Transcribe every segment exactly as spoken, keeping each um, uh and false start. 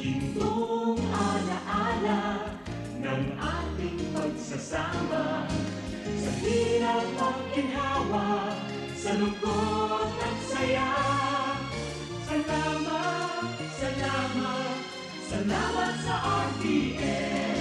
Gintong alaala ng ating pagsasama, sa hirap at ginhawa, sa lungkot at saya. Salamat, salamat, salamat sa R T N.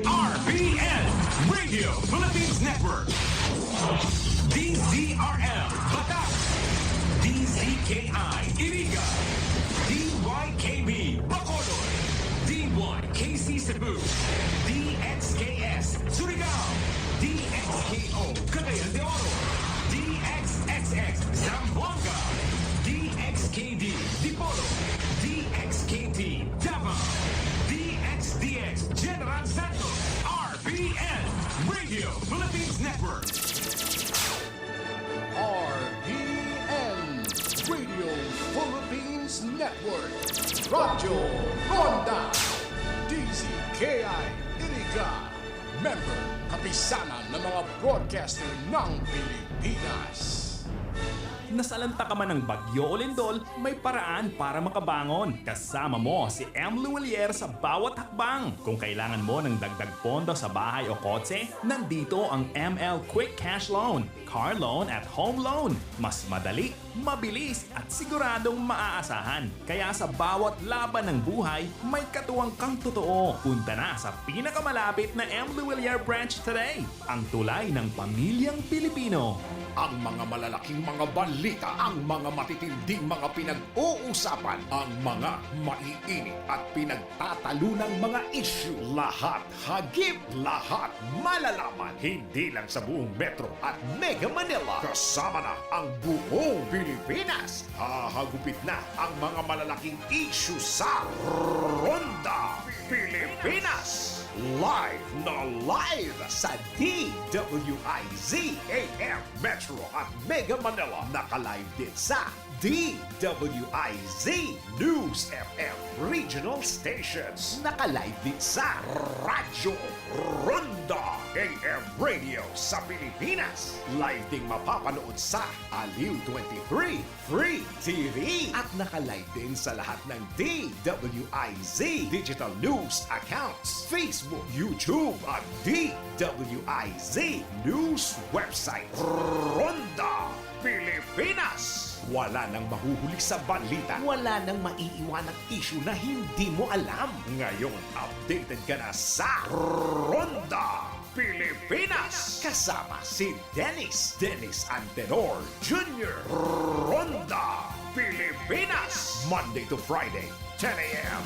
R P N, Radio Philippines Network. D Z R M, Batac. D Z K I, Iriga. D Y K B, Bacolod. D Y K C Cebu. D X K S, Surigao. D X K O, Cagayan de Oro. D X X X, Zamboanga. D X K D, Dipolog. D X K T, Davao. D X D X, General Santos. R P N, Radio Philippines Network. R P N, Radio Philippines Network. Radyo Ronda, D Z K I Iriga. Member, kapisanan ng mga broadcaster ng Pilipinas. Nasalanta ka man ng bagyo o lindol, may paraan para makabangon. Kasama mo si M. Luwilier sa bawat hakbang. Kung kailangan mo ng dagdag pondo sa bahay o kotse, nandito ang M L Quick Cash Loan, Car Loan at Home Loan. Mas madali, mabilis at siguradong maaasahan. Kaya sa bawat laban ng buhay, may katuwang kang totoo. Punta na sa pinakamalapit na M. Luwilier branch today. Ang tulay ng pamilyang Pilipino. Ang mga malalaking mga balita, ang mga matitinding mga pinag-uusapan, ang mga maiinit at pinagtatalunang mga issue. Lahat hagip, lahat malalaman. Hindi lang sa buong Metro at Mega Manila. Kasama na ang buong Pilipinas. Hahagupit na ang mga malalaking issue sa Ronda Pilipinas. Live na live sa D W I Z A M Metro at Mega Manila. Naka-live din sa D W I Z News F M Regional Stations. Naka-live din sa Radyo Ronda A M Radio sa Pilipinas. Live ding mapapanood sa Aliw twenty-three Free T V. At naka-live din sa lahat ng D W I Z Digital News Accounts, Facebook, YouTube, at D W I Z News Website. Ronda Pilipinas. Wala nang mahuhuli sa balita. Wala nang maiiwanang issue na hindi mo alam. Ngayong updated ka na sa Ronda Pilipinas. Kasama si Dennis, Dennis Antenor Junior. Ronda Pilipinas. Monday to Friday, ten a.m.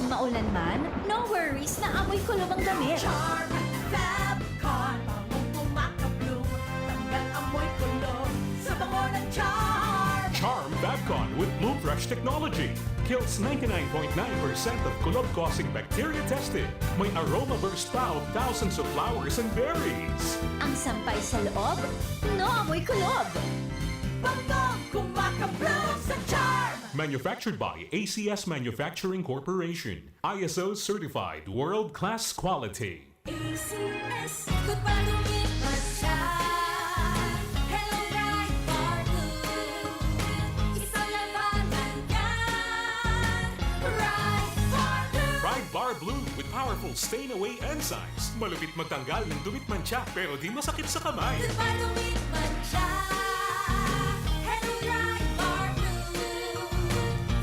Maulan man, no worries na amoy kulob ang damit. Charm Fabcon, bangong kumakabloom, tanggal amoy kulob sa bango ng Charm. Charm Fabcon with Bloom Fresh technology kills ninety-nine point nine percent of kulob-causing bacteria tested. May aroma burst pa of thousands of flowers and berries. Ang sampay sa loob, no amoy kulob. Bangong kumakabloom sa Charm. Manufactured by A C S Manufacturing Corporation. I S O certified world-class quality. A C S. Goodbye to me, Hello, Bright Bar Blue. Isang labanan yan. Bright Bar Blue. Bright Bar Blue with powerful stain away enzymes. Malupit magtanggal ng dumi at mantsa, pero di masakit sa kamay. Goodbye to me, Hello, Bright Bar Blue.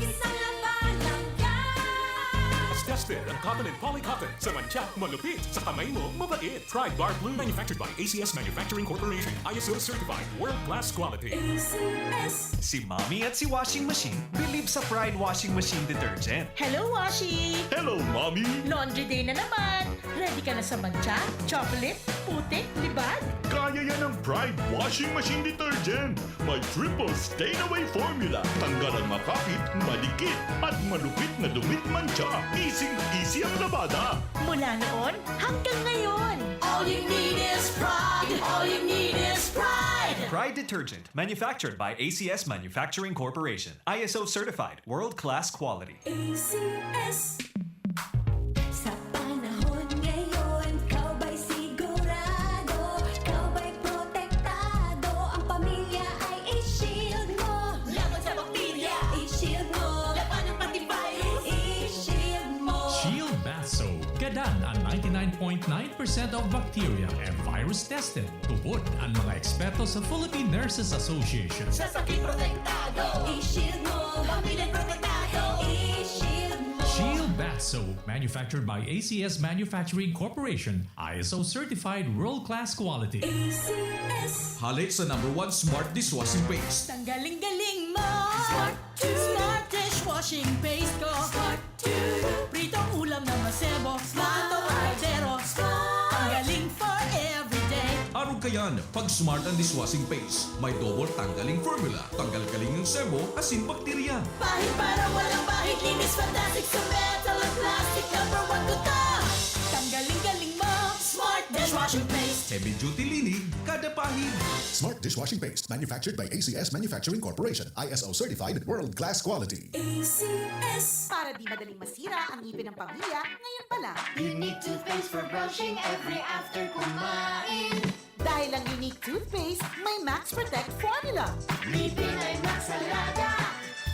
Isang labanan yan. Mas tested ang Cotton and Poly Cotton. Sa mantsa, malupit. Sa kamay mo, mabait. Pride Bar Blue, manufactured by A C S Manufacturing Corporation. I S O certified, world-class quality. A C S. Si Mommy at si Washing Machine believe sa Pride Washing Machine Detergent. Hello, Washi! Hello, Mommy! Laundry day na naman! Ready ka na sa mantsa, chocolate, putik, libag? Kaya yan ang Pride Washing Machine Detergent. May triple stain away formula. Tanggal ang makapit, madikit, at malupit na dumi at mantsa. Easy-easy ang labada. Mula noon hanggang ngayon. All you need is Pride. All you need is Pride. Pride Detergent, manufactured by A C S Manufacturing Corporation. I S O certified, world-class quality. A C S. Sa panahon ngayon, ikaw ba'y sigurado? Ikaw ba'y protektado? Ang pamilya ay i-shield mo. Laban sa bakterya, i-shield mo. Labanan pati virus, i-shield mo. Shield Bath Soap. Gadan an ninety-nine point nine percent of bacteria and virus tested. Tubod an mga eksperto sa Philippine Nurses Association. Sa sakit protektado, i-shield mo. Pamilya protektado, i-shield mo. Shield Bath Soap, manufactured by A C S Manufacturing Corporation, I S O certified world-class quality. A C S. Hale sa number one smart dishwashing paste. Tanggaling-galing mo. Smart to. Smart dishwashing paste ko. Smart to. Pritong ulam na masebo. Smart. Plato, kaldero. Smart. Tanggaling for everyday. Arog kayan, pag Smart ang dishwashing paste, may double tanggaling formula. Tanggal-galing ang sebo, asin bakterya. Pahid para walang bahid, linis fantastic sa metal at plastic. Number one ko to. Tanggaling-galing mo. Smart dishwashing paste. Heavy duty linig, kada pahid. Smart dishwashing paste, manufactured by A C S Manufacturing Corporation, I S O certified, world class quality. A C S. Para di madaling masira ang ngipin ng pamilya, ngayon pa lang. Unique toothpaste for brushing every after kumain. Dahil ang Unique Toothpaste may Max Protect Formula. Ngipin ay Max Alaga,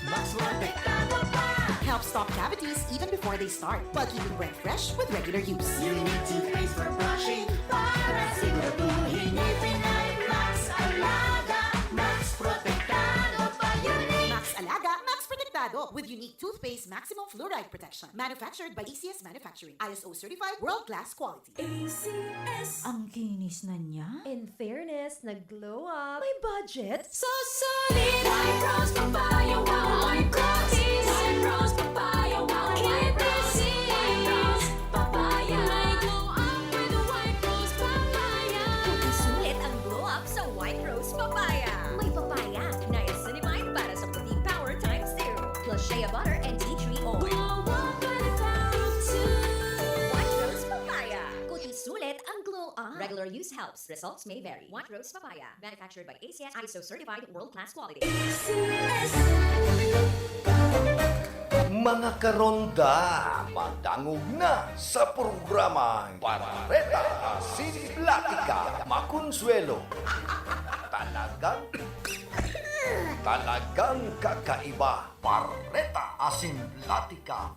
Max Protektado pa. Helps stop cavities even before they start, while keeping breath fresh with regular use. Unique Toothpaste for brushing para siguraduhin ngipin ay Max Alaga, Max Protektado pa. Unique. Max Alaga, Max Protektado with Unique Toothpaste Maximum Fluoride Protection. Manufactured by A C S Manufacturing. I S O certified, world class quality. A C S. Ang kinis na niya. In fairness, nag-glow up. May budget? Sa Solid White Rose Papaya, wow, White Rose. White Rose Papaya, wow, White Rose. White Rose Papaya. May glow up with the White Rose Papaya. Kuti sulit ang glow up sa White Rose Papaya. May papaya, niacinamide para sa puting power times two. Plus shea butter and tea tree oil. Glow up with the power of two. White Rose Papaya. Kuti sulit ang glow up. Regular use helps. Results may vary. White Rose Papaya. Manufactured by A C S, I S O certified, world class quality. A C S. Mga karonda, madangog na sa programang Bareta Asin Platika. Makonsuelo. Talagang, talagang kakaiba. Bareta Asin Platika.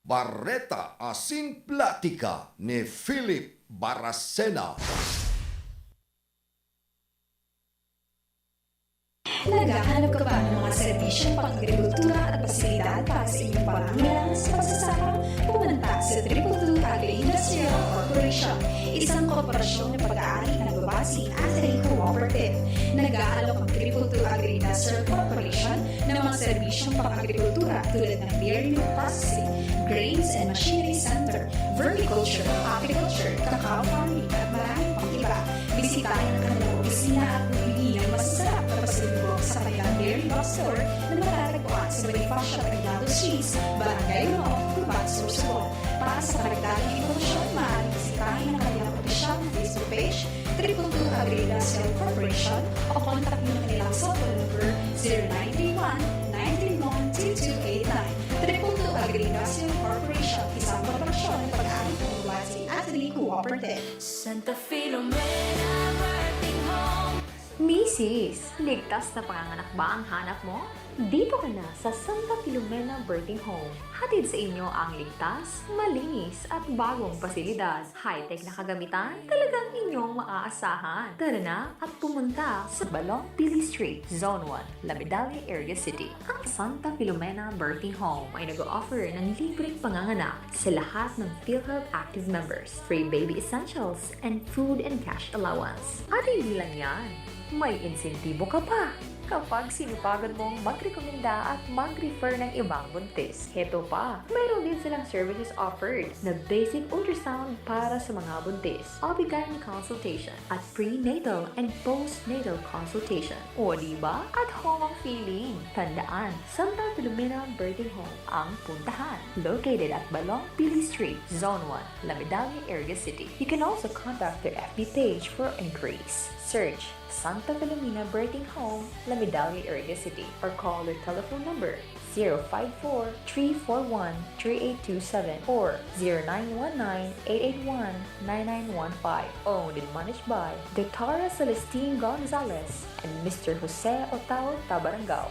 Bareta asin platika ni Philip Baracena. Naghahanap ka ba ng mga serbisyong pang-agrikultura at pasilidad para sa inyong pangangailangan sa pagsasaka? Pumunta sa Triple Two Agri-Industrial Corporation, isang korporasyon na pag-aari ng Babasi Agri Cooperative. Nag-aalok ang Triple Two Agri-Industrial Corporation ng mga serbisyong pang-agrikultura tulad ng dairy milk processing, grains and machinery center, vermiculture, apiculture, cacao farming, at marami pang iba. Bisitahin ang kanilang opisina at bumili ng masasarap na pasalubong sa kanilang dairy box store na matatagpuan sa Bonifacio Aguinaldo Street, Barangay Limao, Gubat, Sorsogon. Para sa karagdagang impormasyon, maaaring bisitahin ang kanilang opisyal na Facebook page, Triple Two Agri-Industrial Corporation, o contact nyo ang kanilang cellphone number, zero nine three one, nine three one, two two eight nine. Triple Two Agri-Industrial Corporation, isang korporasyon ng pag-aari ng Gubat Agri Cooperative. Santa Filomena Birthing Home. Misis, ligtas na panganganak ba ang hanap mo? Dito ka na sa Santa Filomena Birthing Home. Hatid sa inyo ang ligtas, malinis at bagong pasilidad. High-tech na kagamitan, talagang inyong maaasahan. Tara na at pumunta sa Balong Pili Street, Zone one, La Medalla, Iriga City. Ang Santa Filomena Birthing Home ay nag-o-offer ng libreng panganganak sa lahat ng PhilHealth active members, free baby essentials, and food and cash allowance. At hindi lang yan, may insentibo ka pa kapag sinipagan mong magrekomenda at mag-refer ng ibang buntis. Heto pa, mayroon din silang services offered na basic ultrasound para sa mga buntis, O B G Y N consultation, at prenatal and postnatal consultation. O di ba? At home ang feeling! Tandaan, Santa Filomena Birthing Home ang puntahan. Located at Balong Pili Street, Zone one, La Medalla, Iriga City. You can also contact their F B page for inquiries. Search Santa Filomena Birthing Home, La Medalla, Iriga City, or call their telephone number zero five four, three four one, three eight two seven or zero nine one nine, eight eight one, nine nine one five. Owned and managed by Doctora Celestine Gonzalez and Mister Jose Otao Tabarangao.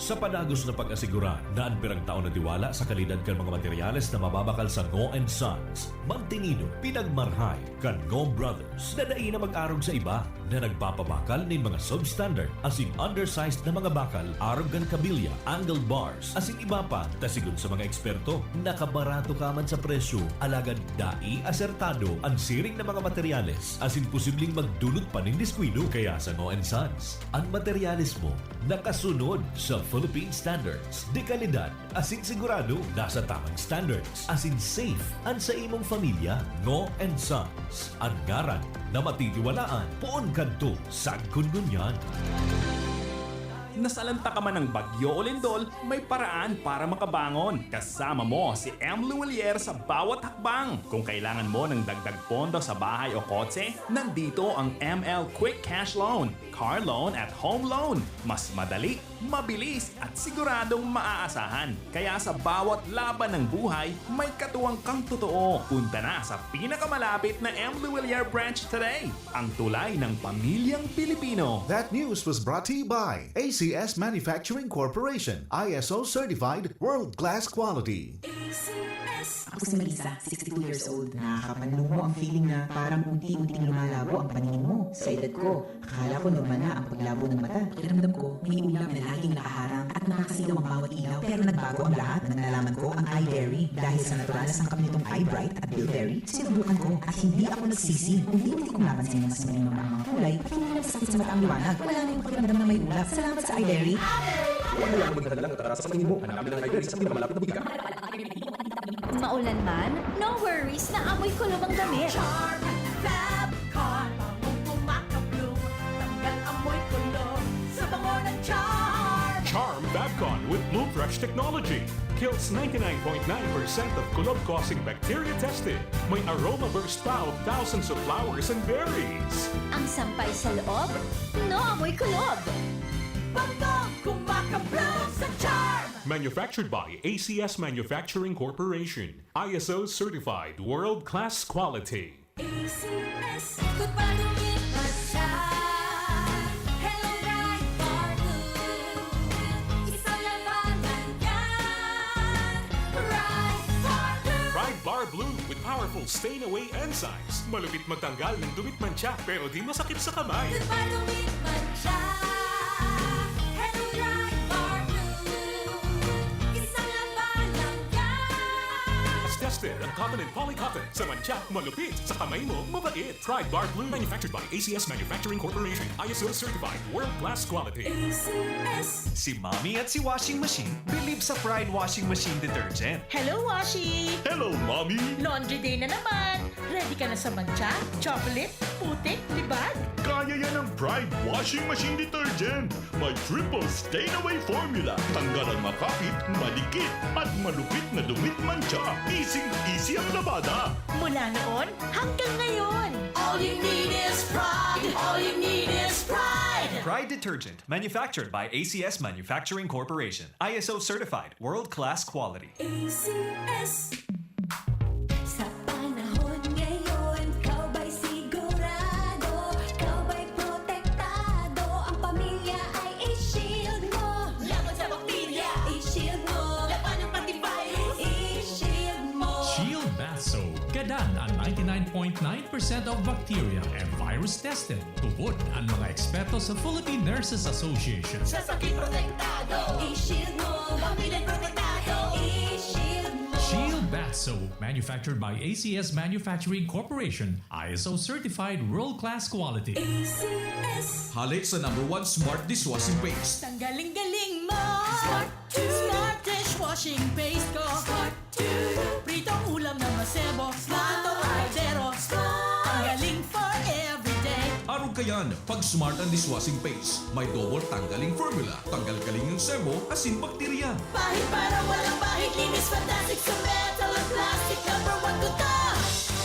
Sa padagos na pag-asigurar na an pirang taon na tiwala sa kalidad kan mga materyales na mababakal sa Ngo and Sons, mantinido, pinagmarhay kan Ngo Brothers na dai na mag-arog sa iba na nagpapabakal nin mga substandard asin undersized na mga bakal arog kan kabilya, angled bars, asin iba pa, ta sigon sa mga eksperto, nakabarato ka man sa presyo, alagad dai asertado an siring na mga materyales asin posibleng magdulot pa nin diskuido. Kaya sa Ngo and Sons, an materyales mo nakasunod sa Philippine Standards de Calidad asin sigurado nasa tamang standards asin safe an sa imong pamilya. Ngo and Sons, an ngaran na matitiwalaan poon kadto sagkod ngunyan. Nasalanta ka man ng bagyo o lindol, may paraan para makabangon. Kasama mo si M. Luwilier sa bawat hakbang. Kung kailangan mo ng dagdag pondo sa bahay o kotse, nandito ang M L Quick Cash Loan, Car Loan at Home Loan. Mas madali, mabilis at siguradong maaasahan. Kaya sa bawat laban ng buhay, may katuwang kang totoo. Punta na sa pinakamalapit na M. Luwilier branch today. Ang tulay ng pamilyang Pilipino. That news was brought to you by A C S Manufacturing Corporation, I S O certified, world-class quality. Ako si Melissa, sixty-two years old. Nakakapanlumo ang feeling na parang unti-unting lumalabo ang paningin mo. Sa edad ko, akala ko normal na ang paglabo ng mata. Pakiramdam ko, may ulap na laging nakaharang at nakakasilaw ang bawat ilaw. Pero nagbago ang lahat nang nalaman ko ang iBerry. Dahil sa natural na sangkap nitong iBright at Bilberry, sinubukan ko at hindi ako nagsisi. Unti-unti kong napansin na mas malinaw na ang mga kulay at hindi na masakit sa mata ang liwanag. Wala na yung pakiramdam na may ulap. Salamat sa iBerry! Huwag hayaan magdala ng katarasa sa paningin mo. Hanapin ang iBerry sa pinakamalapit na botika. Maulan man, no worries na amoy kulog ang damit. Charm Fab Car, bangong kumakablong, tanggal amoy kulog sa bango ng Charm. Charm Fabcon with Blue Fresh technology kills ninety-nine point nine percent of kulog-causing bacteria tested. May aroma burst pa of thousands of flowers and berries. Ang sampay sa loob, no amoy kulog. Bangong kumakablong sa Charm. Manufactured by A C S Manufacturing Corporation. I S O certified world-class quality. A C S. Ikot pa, lumipat siya. Hello, Bright. Bar Blue with powerful stain away enzymes. Malupit magtanggal ng dumi at mantsa, pero di masakit sa kamay. Goodbye, dumi at mantsa. Hello, Pride Bar Blue. Isang laba lang yan. Tested ang cotton and polycotton. Sa mantsa, malupit. Sa kamay mo, mabait. Pride Bar Blue, manufactured by A C S Manufacturing Corporation. I S O certified, world class quality. A C S. Si Mommy at si Washing Machine believe sa Pride Washing Machine Detergent. Hello, Washi! Hello, Mommy! Laundry day na naman! Ready ka na sa mantsa, chocolate, putik, libag? Kaya yan ng Pride Washing Machine Detergent. May triple stain away formula. Tanggal ang makapit, madikit, at malupit na dumi at mantsa. Easy, easy ang labada. Mula noon hanggang ngayon! All you need is Pride. All you need is Pride. Pride Detergent, manufactured by A C S Manufacturing Corporation. I S O certified, world-class quality. A C S. Sa panahon ngayon, ikaw ba'y sigurado? Ikaw ba'y protektado? Ang pamilya ay i-shield mo. Laban sa bakterya, i-shield mo. Laban ng antivirus, i-shield mo. Shield Bath Soap. Gadan ang ninety-nine point nine percent of bacteria and virus tested. Tubod ang mga eksperto sa Philippine Nurses Association. Sa sakit protektado, i-shield mo. Pamilya protektado, i-shield mo. Shield Bath Soap, manufactured by A C S Manufacturing Corporation, I S O certified world-class quality. A C S. Hale sa number one smart dishwashing paste. Ang galing-galing mo! Smart! Smart dishwashing paste ko! Smart! Pritong ulam na masebo, plato, kaldero. Ang galing for everyday. Arog kayan, pag smart ang dishwashing paste. May double tanggaling formula. Tanggal galing ng sebo, asin bakterya. Pahid para walang bahid, linis fantastic sa metal at plastic. Number one ko to!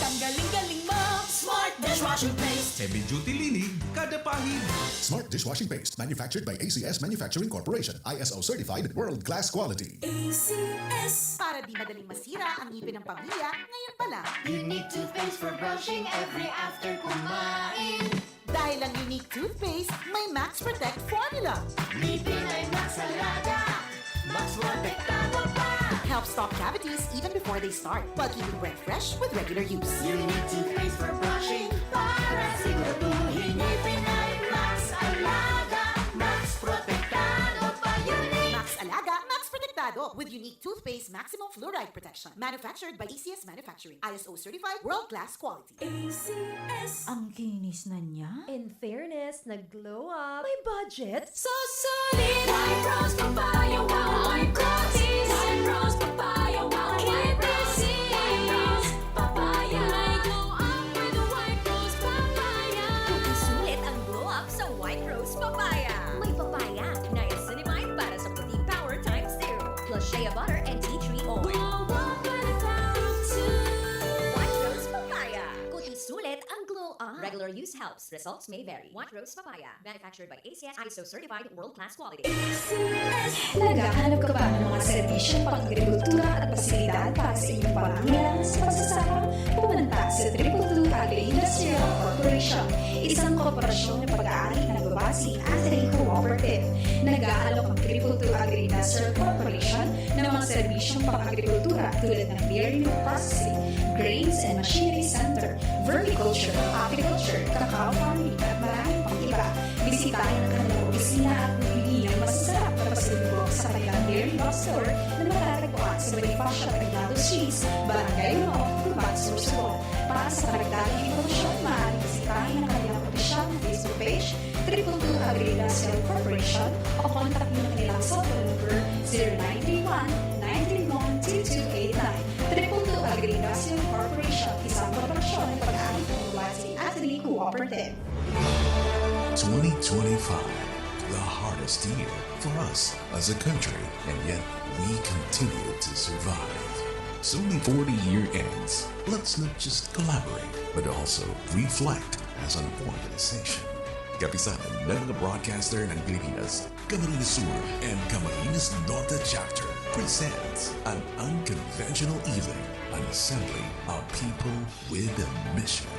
Ang galing-galing mo! Smart dishwashing paste! Heavy duty linig, kada pahid. Smart dishwashing paste, manufactured by A C S Manufacturing Corporation, I S O certified, world class quality. A C S. Para di madaling masira ang ngipin ng pamilya, ngayon pa lang. Unique toothpaste for brushing every after kumain. Dahil ang Unique Toothpaste, may Max Protect Formula. Ngipin ay Max Alaga. Max Protektado pa. Helps stop cavities even before they start, while keeping breath fresh with regular use. Unique toothpaste for brushing para siguraduhin ngipin ay Max Alaga. Max Protektado pa. Unique. Max Alaga, Max Protektado with Unique Toothpaste Maximum Fluoride Protection. Manufactured by A C S Manufacturing. I S O certified, world-class quality. A C S. Ang kinis na niya. In fairness, nag-glow up. May budget? So solid! White Rose Papaya, wow, white roses. White Rose Papaya, wow, white roses. White Rose Papaya. May glow up with White Rose Papaya. Sulit ang glow up sa White Rose Papaya. May papaya, niacinamide para sa puting power times zero. Plus shea butter and tea tree oil. Wow, wow, panatag to. White Rose Papaya. Kuti sulit ang glow up. Regular use helps. Results may vary. White Rose Papaya. Manufactured by A C S, I S O certified, world-class quality. Naghahanap ka ba ng mga serbisyong pang-agrikultura at pasilidad para sa inyong pangangailangan sa pagsasaka? Pumunta sa Triple Two Agri-Industrial Corporation, isang korporasyon na pag-aari na nagbabase sa Agri-Cooperative. Nag-aalok ang Triple Two Agri-Industrial Corporation ng mga serbisyong pang-agrikultura tulad ng dairy milk processing, grains and machinery center, vermiculture, apiculture, cacao farming, at marami pang iba. Bisitahin ang kanilang opisina at bumili ng masasarap na pasalubong sa kanilang dairy box store na matatagpuan sa Bonifacio Aguinaldo Street, Barangay Lumao, Gurban, Sorsogon. Para sa karagdagang impormasyon, maaaring bisitahin ang kanilang opisyal na Facebook page, Triple Two Agri-Industrial Corporation, o kontakin ang kanilang cellphone number zero nine three one, nine three one, two two eight nine. Triple Two Agri-Industrial Corporation, isang korporasyon ng pag-aari ng Agri Cooperative. Twenty twenty-five, the hardest year for us as a country, and yet we continue to survive. Suni forty year ends, let's not just collaborate, but also reflect as an organization. Kapisanan ng mga broadcaster ng Pilipinas, Camarines Sur and Camarines Norte Chapter presents an unconventional evening, an assembly of people with a mission.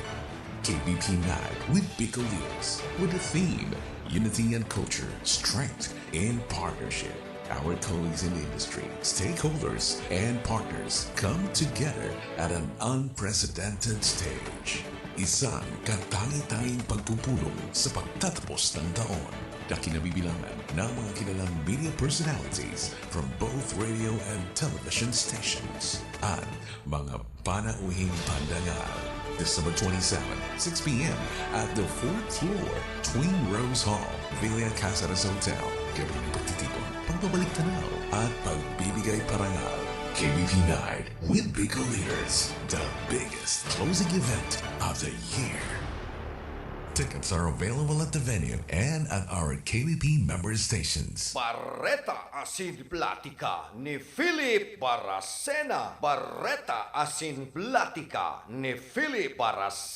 K B P Mag with Pico Leaders, with the theme Unity and Culture, Strength in Partnership. Our colleagues in the industry, stakeholders, and partners come together at an unprecedented stage. Isang katangi-tanging pagpupulong sa pagtatapos ng taon na kinabibilangan ng mga kilalang media personalities from both radio and television stations at mga panauhing pandangal. December twenty-seven, six p.m. at the fourth floor, Twin Rose Hall, Villa Caceres Hotel. Gabi ng pagtitipon, pagbabalik tanaw, at pagbibigay parangal. K B P Night with Bicol Leaders, the biggest closing event of the year. Tickets are available at the venue and at our K B P member stations. Bareta asin Platika ni Philip Baracena. Bareta asin Platika ni Philip Baracena.